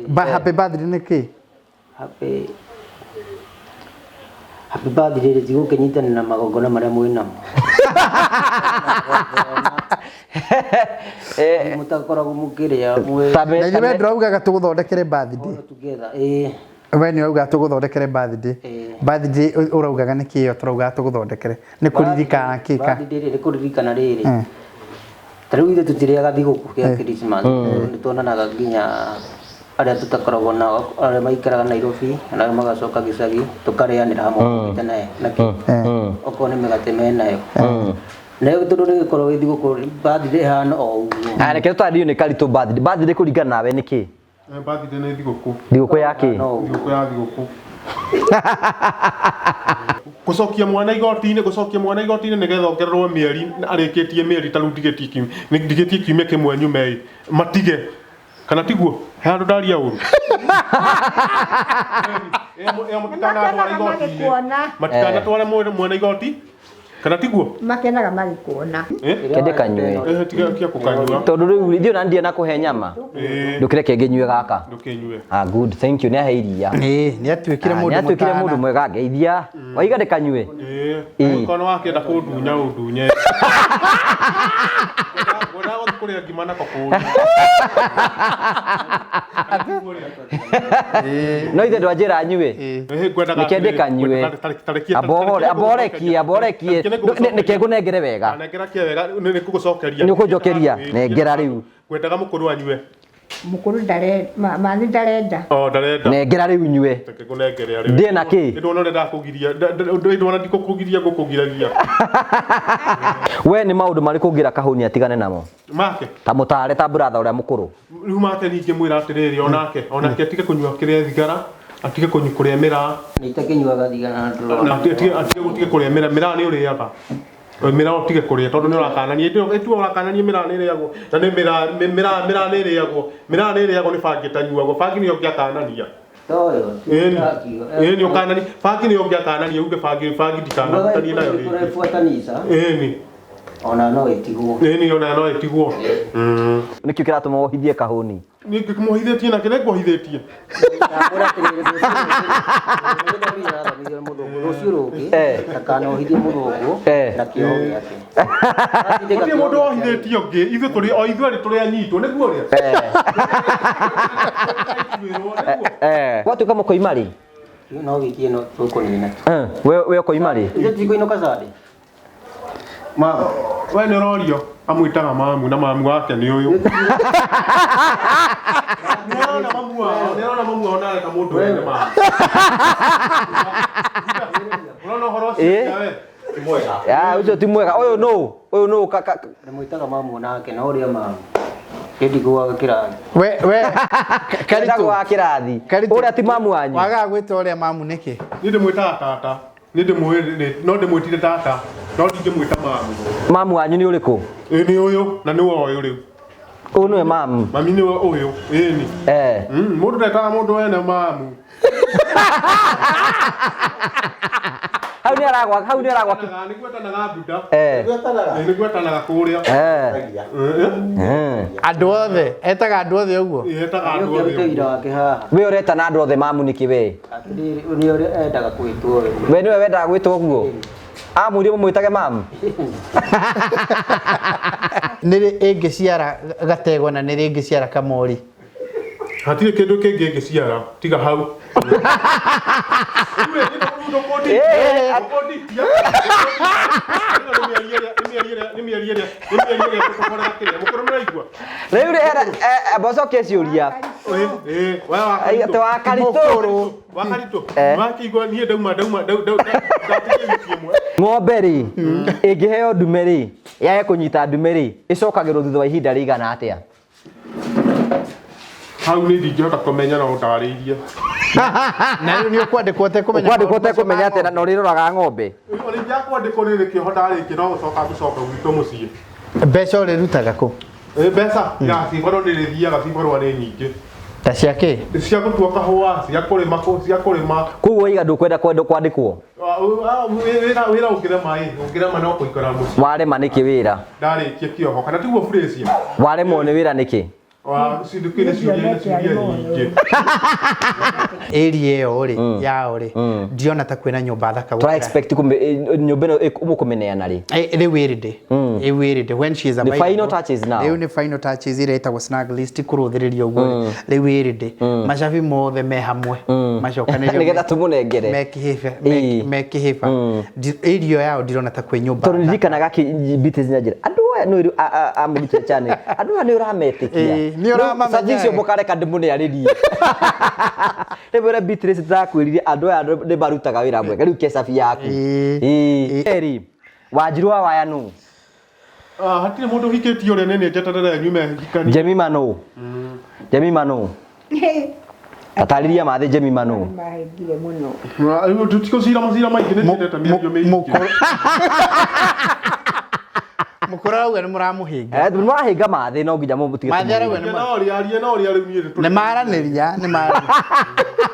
Ba happy birthday nĩ kĩ? Happy Happy birthday rĩ tigũkĩnyitanĩra na magongona marĩa mwĩ namo. Mũtakoragwo mũkĩrĩa mwĩ Na ithuĩ we ndũraugaga tũgũthondekere birthday. all together. Ĩĩ. We nĩ ũraugaga tũgũthondekere birthday. Ĩĩ. Birthday ũraugaga nĩ kĩ ĩyo tũraugaga tũgũthondekere? Nĩ kũririkana kĩ ka? Birthday rĩ nĩ kũririkana rĩrĩ. Ta rĩu ithuĩ tũtirĩaga thigũkũ ya Christmas nĩ tuonanaga nginya arĩa tũtakoragwo nao arĩa maikaraga Nairobi na arĩa magacoka gĩcagi tũkarĩanĩra hamwe mm. naye nakĩ okorwo nĩ mĩgate menayo nayo tondũ nĩ gĩkorwo gĩ thigũkũ birthday ĩhana o ũguo. Ah, reke tũtarĩrio nĩ Karitũ birthday. Birthday kũringana nawe nĩ kĩ? Birthday nĩ thigũkũ. Thigũkũ ya kĩ? No ũguo. Thigũkũ ya thigũkũ. Gũcokia mwana igoti-inĩ, gũcokia mwana igoti-inĩ nĩgetha ongererwo mĩeri arĩkĩtie mĩeri ta rĩu ndigĩtie kiumia ndigĩtie kiumia kĩmwe nyume ĩ matige kana tiguo he handũ ndaria ũru Ĩyo mũtikanatware Nĩmakenaga igoti-inĩ magĩkuona. matikanatware mwana igoti kana tiguo Makenaga magĩkuona. Eh? Kende kanyue. Eh, tiga tiga kũkanyua Tondũ rĩu ithuĩ ona ndirĩ na kũhe nyama. Eh, Ndũkĩreke ngĩnyue gaka. ndũkĩnyue Ah, good. Thank you. Nĩ ahe iria. Ĩĩ, nĩ atuĩkire Ah, mũndũ nĩ atuĩkire mũtana. mũndũ mwega ngeithia. Waiga ndĩkanyue. Eh, Ĩĩ. angĩkorwo wakĩenda kũndunya ũndunye ngwendaga gũthiĩ kũrĩa ngima nako kũũrĩa No ithe ndwanjĩra nyue. Eh, ngwendaga Nĩke ndĩkanyue. Amba ũrekie, amba ũrekie. Nĩke ngũnengere wega. Nengera kĩa wega nĩ ngũgũcokeria. Nĩ ũkũnjokeria. Ĩĩ, Nengera rĩu. Ngwendaga mũkũrũ anyue. Mũkũrũ ndarenda, mathi ndarenda. O ndarenda. Nengera rĩu nyue. Reke ngũnengere rĩu. Ndĩe na kĩ? Nĩ ndona ũrĩa ndakũgiria. Nĩ ndona ndikũkũgiria ngũkũgiragia. We nĩ maũndũ marĩkũ ũngĩra Kahũni atigane namo? Make. Ta mũtare ta brother ũrĩa mũkũrũ. Rĩu make ningĩ mwĩra atĩrĩrĩ onake onake atige kũnyua kĩrĩa thigara atige kũnyua kũrĩa mĩraa Nĩ itakĩnyuaga thigara na na ndũrona. atige atige atige gũtige kũrĩa mĩraa mĩraa nĩ ũrĩaga mĩraa ũtige kũrĩa tondũ nĩ ũrakanania ĩtua ĩtua ũrakanania mĩraa nĩ ĩrĩagwo na nĩ mĩraa mĩraa mĩraa nĩ ĩrĩagwo mĩraa nĩ ĩrĩagwo nĩ bangi ĩtanyuagwo bangi nĩyo ũngĩakanania Toyo. ĩni ĩni ũkanania bangi nĩyo ũngĩakanania uge bangi bangi ndikanahutanie nayo rĩngĩ Kũrebuatanisa ĩni ona no ĩtigwo. ĩni ona no ĩtigwo Mm. Nĩkĩ kĩratũma wohithie Kahũni? Niĩ ngĩkĩmuohithĩtie nake nĩ nguohithĩtie Ndamwĩra atĩrĩrĩ, rũciũ rũngĩ, rũciũ rũngĩ Eh. ndakanohithie mũthũngũ Eh. na kĩoho gĩake. Gũtirĩ mũndũ wohithĩtie ũngĩ ithuĩ tũrĩ o ithuĩ erĩ tũrĩ anyitwo nĩguo ũrĩa Eh. Gwatuĩka mũkoima rĩ? No wiki ĩno tũkũnina. Eh, we we ũkoima rĩ? Ithuĩ tũtikũinũka Sunday. Ma, we nĩ ũrorio amwĩtaga mamu na mamu wake nĩ ũyũ nĩarona mamu wao nĩarona mamu wao na areka mũndũ wene mamu ũrona ũhoro ũcio Ĩ. we ti mwega Ah, ũcio ti mwega. Ũyũ nũ? Ũyũ nũ? Ka- ka- Ndĩmwĩtaga mamu nake na ũrĩa mamu. Niĩ ndigũaga kĩrathi. We we Karitũ. Ndagũaga kĩrathi. Karitũ. Ũrĩa ti mamu wanyu. Wagaga gwĩta ũrĩa mamu nĩkĩ? niĩ ndĩmwĩtaga tata niĩ ndĩmwĩ no ndĩmwĩtire tata no ndingĩmwĩta mamu Mamu wanyu nĩ ũrĩkũ? ĩ nĩ ũyũ na nĩwe ũyũ rĩu Ũyũ nĩwe mamu. mami nĩwe ũyũ ĩni Eh. Mũndũ ndetaga mũndũ wene mamu Hau nĩ aragwa, hau nĩ aragwa. Nĩ gwetanaga mbunda Eh. Ĩ, nĩ gwetanaga kũrĩa Eh. Ĩ, Eh. Andũ othe, etaga andũ othe ũguo. ĩ, etaga andũ Ũyũ othe ũngĩ wĩra wake haha. We ũretana andũ othe mamu nĩkĩ we? Atĩrĩrĩ, ũyũ nĩ ũrĩa endaga kwĩtwo we. We nĩwe wendaga gwĩtwo ũguo? Amwĩrire mũmwĩtage mamu? Nĩ rĩ ĩngĩciara gategwa na nĩ rĩ ĩngĩciara kamori? Hatirĩ kĩndũ kĩngĩ ĩngĩciara tiga hau. Rĩu rĩ hena mbocokie ciũria. Atĩ wa Karitũ. Wakaritũ Eh. wakĩigua niĩ ndauma ndauma ndatigia wiki ĩmwe Ng'ombe rĩ ĩngĩheo ndume rĩ yage kũnyita ndume rĩ ĩcokagĩrwo thutha wa ihinda rĩigana atĩa? Hau nĩ ndingĩhota kũmenya no ũndarĩirie. Na rĩu nĩ ũkwandĩkwo ũtekũmenya. Ũkwandĩkwo ũtekũmenya atĩa na ũrĩroraga ng'ombe? Ona ingĩakwandĩkwo nĩ kĩoho ndarĩkia no gũcoka ngũcoka gwitũ mũciĩ. Mbeca ũrĩrutaga kũ? Ĩ, mbeca ya cibarũa nĩ rĩthiaga cibarũa nĩ nyingĩ Ta cia kĩ? cia gũtua kahũa cia kũrĩma cia kũrĩma Koguo waiga ndũkwenda kwenda kwandĩkwo? Ah, ah, wĩra wĩra ũngĩrema ĩ ũngĩrema no kũikara mũciĩ Warema nĩkĩ wĩra? ndarĩkia kĩoho kana tiguo Furacia Waremwo nĩ wĩra nĩkĩ? Wa cindukire ciũria na ciũria nyingĩ. Area ĩyo rĩ yao rĩ, ndiona ta kwĩna nyũmba thaka Tũra gũkĩra. expect nyũmba ĩno mũkũmĩneana rĩ? Rĩu ĩrĩ ndĩ rĩu ĩrĩ ndĩ when she is The available. final touches now. Rĩu nĩ final touches ĩrĩa ĩtagwo snag list kũrũthĩrĩria ũguo rĩ. Rĩu ĩrĩ ndĩ macabi mothe me hamwe macokanĩrio Nĩgetha tũmũnengere. me kĩhĩba Ĩĩ. me kĩhĩba. Area yao ndirona ta kwĩ nyũmba Tondũ thaka. ndirikanaga Beatrice nyanjĩra andũ aya nĩ amũrutire channel, andũ aya nĩ ũrametĩkia. Ĩĩ, nĩ ũramamenya. Cabi icio mũkareka ndĩmũnearĩrie rĩmwe Beatrice ndakwĩrire andũ aya nĩ marutaga wĩra mwega, rĩu ke cabi yaku. Ĩĩ. Ĩĩ. Eri Wanjiru wa waya nũ? Ah, hatirĩ mũndũ ũhikĩtie ũrĩa nĩ njeterere nyume hikani. Jemima nũ? Jemima nũ? Tatarĩria mathĩ Jemima nũ? Mahĩngire mũno. Rĩu tũtikũcira macira maingĩ, nĩ nyendete mĩario mĩingĩ. Mũkũrũ arauga nĩ mũramũhĩnga. Nĩ mũrahĩnga mathĩ, no nginya mũtige. Mathĩ arauga No ũrĩa arie, no ũrĩa rĩu niĩ nĩ maranĩria, nĩ maranĩria.